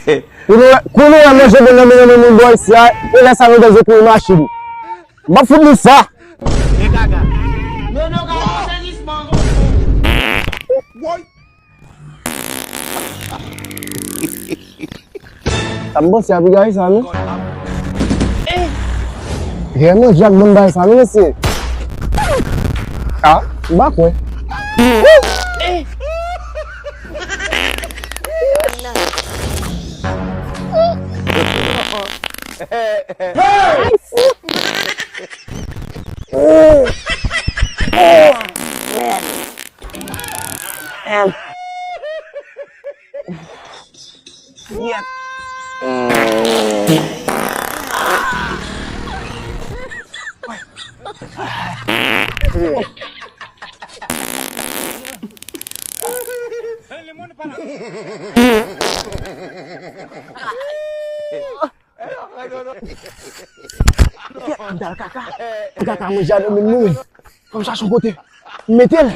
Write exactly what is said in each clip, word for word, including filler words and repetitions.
Kounye a, kounye a, manje bon nan mennen moun bò isi a, e lè sa nou bezwen kouri machin. M ap fout nou sa. Sa m panse a pi gay sa, non? Vrèman, Jack bann bagay sa, non, mesye? Ah, m pa kwè. Kaka, kaka. Kaka manje a nan men nou. Fò m chache yon kote. M mete l.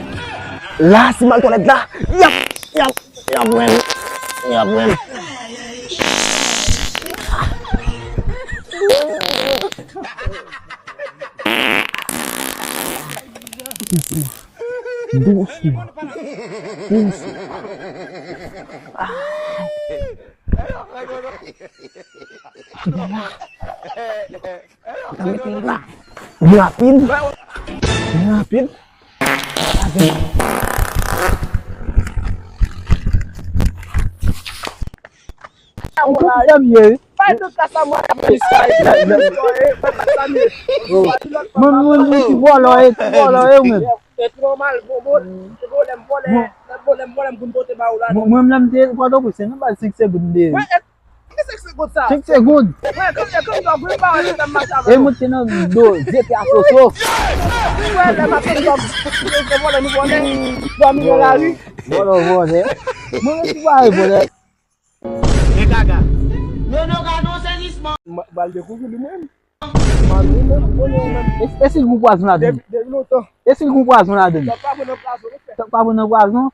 La, si m al twalèt la, y ap, y ap, y ap wè m. Y ap wè m. Dousman. Dousman. Dousman. Byen la. Byen rapid. Byen rapid. Ou konn sa m ye, wi. Mwen, mwen, mwen, ti vòlò, e, ti vòlò, e, ou menm. E ti nòmal, bon, bon, se vòlè m vòlè, lè vòlè m vòlè m konn pote ba ou la, non. Mwen, mwen, lè m te Pòtoprens, se nan baz senk segonn m te ye. Ki senk segonn sa? Senk segonn. Wè, kòm, kòm dòg, wi, pa wè, se m mache avè yo. E mwen te nan do, zete a soso. Wi, wè, lè m ap tann dòg, se vòlè nou vòlè, dòmi nan lari. Vòlè, vòlè. Mwen, mwen, ti vòlè, vòlè. E gaga. Nono gade yon sezisman. M a-, m al dekouvri li menm. M al li menm, konnen ou menm. E, e si l gon pwazon ladan? Depi, depi lontan. E si l gon pwazon ladan? Sa pa pran nan pwazon, non, frè. Sa pa pran nan pwazon?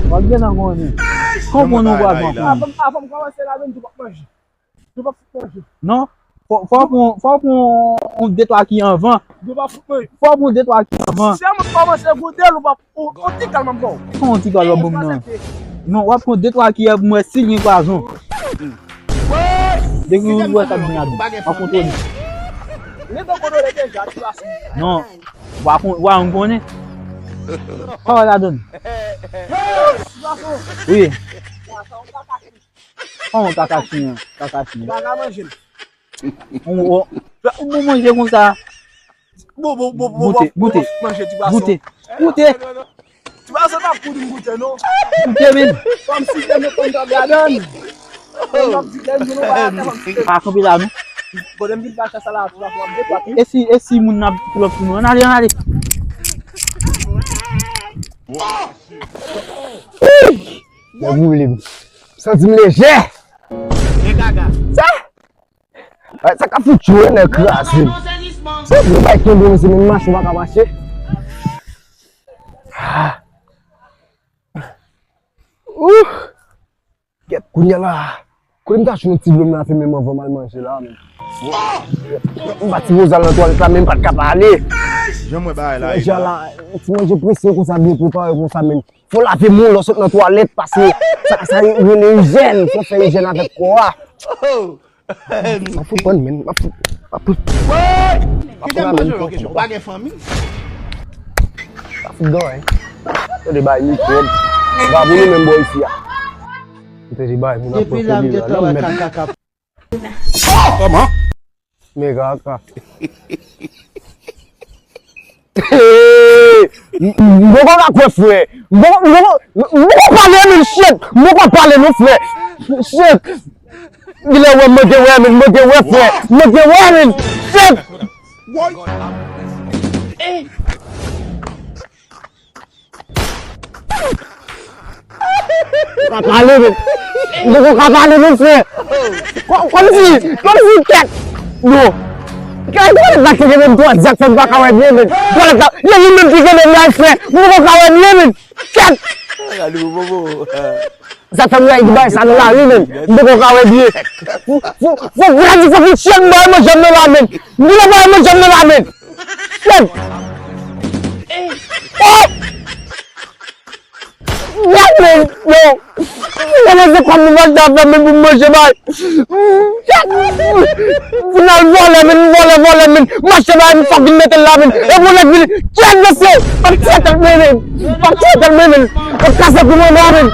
W ap gen nan konnen. Kon pran nan pwazon ankò? Avan, avan m kòmanse ladan, nou p ap manje. Nou p ap fout manje. Non. Fò, fò w pran, fò w pran yon de twa ki anvan. Nou p ap fout manje. Fò w pran de twa ki anvan. Si w kòmanse goute l, ou p ap, ou, ou ti kal m ap ba w. Kon yon ti kal w ap ban m nan? Non, w ap pran de twa kiyè pou m wè si l gen pwazon. Depi w wè sa k gen ladan, w ap kontwole. Li te kontwole deja, ti gason. Non, w a kon-, w a yon konnen. Sa w wè ladan? Ti gason. Wi. Kòman kaka chen an? Kaka chen an. Kaka manje l. Ou, ou, ou bon manje konsa. Bon, bon, bon, bon, goute, bon, goute, bon, manje ti gason. Goute, goute. Ti gason pa pou di m goute, non. Goute, men. Kòmsi te met kòm dòg ladan. Kòm dòg di lè nou pa atè, kòmsi te. Pa kanpe la, non. Kote m vin pa chè sa la, ti gason, m ap detwate. E si, e si moun nan ap pull up sou nou? Ann ale, ann ale. Lè boule m. Santi m lejè. E gaga. Sa? Ay, sa ka fout tchwe nèg kraze. Se vre bay kenbe m, se menm mache ou pa ka mache. Ah. Ouh. Kèt, kounye a la. Kote m ta jwenn yon ti dlo m nan fè menm anvan m al manje la, men. M bati Wozal nan twalèt la, men m pa t ka pa ale. Jan mwen bagay la ye la. Ti manje prese konsa, byen prepare konsa, men. Fò lave men w lè w sot nan twalèt, paske sa, sa rele ijyèn. Fò fè ijyèn avèk kò a. M ap fout pran, men. M ap fout, m ap fout. Kite m poze w yon kesyon. Ou pa gen fanmi? M ap fout dòyè. Tande bay mikwòb. M pa pou nou menm bò isi a. M tande bay moun ap pran kòb yo la. Nan mèd. Kòman? Men kaka. M, m, m poko ka kwè, frè. M poko, m poko, m poko pale, men, shit. M poko pale, non, frè. Shit. Genlè wè, m manke wè, men, m manke wè, frè. M manke wè, men. Shit. Ka pale, men. M poko ka pale, men, frè. Kò-, kòmsi, kòmsi kèt. Non. Kèt, twalèt la ki gen menm twò zak fè m pa ka wè byen, men. Twalèt la, e li menm ki gen menm la, frè. M poko ka wè byen, men. Kèt. Gade, bobo. Sa fè m rayi di bagay sa nan lari, menn. M poko ka wè byen. Fò, fò, fò grann fò ki tchèt bay manje m nan la, menn. M di la bay manje m nan la, menn. Tchèt. Oh! Gad, menn, yo. Gade se kòm nou manje avè men pou manje bay. Tchèt. Final vòlè, menn, vòlè, vòlè, menn. Mache bay m fòk vin mete l la, menn. E pou nèg vini. Tchèt, mesye. Fòk tchèt, menn. Fòk tchèt, menn. Fòk kase kou mwen, menn.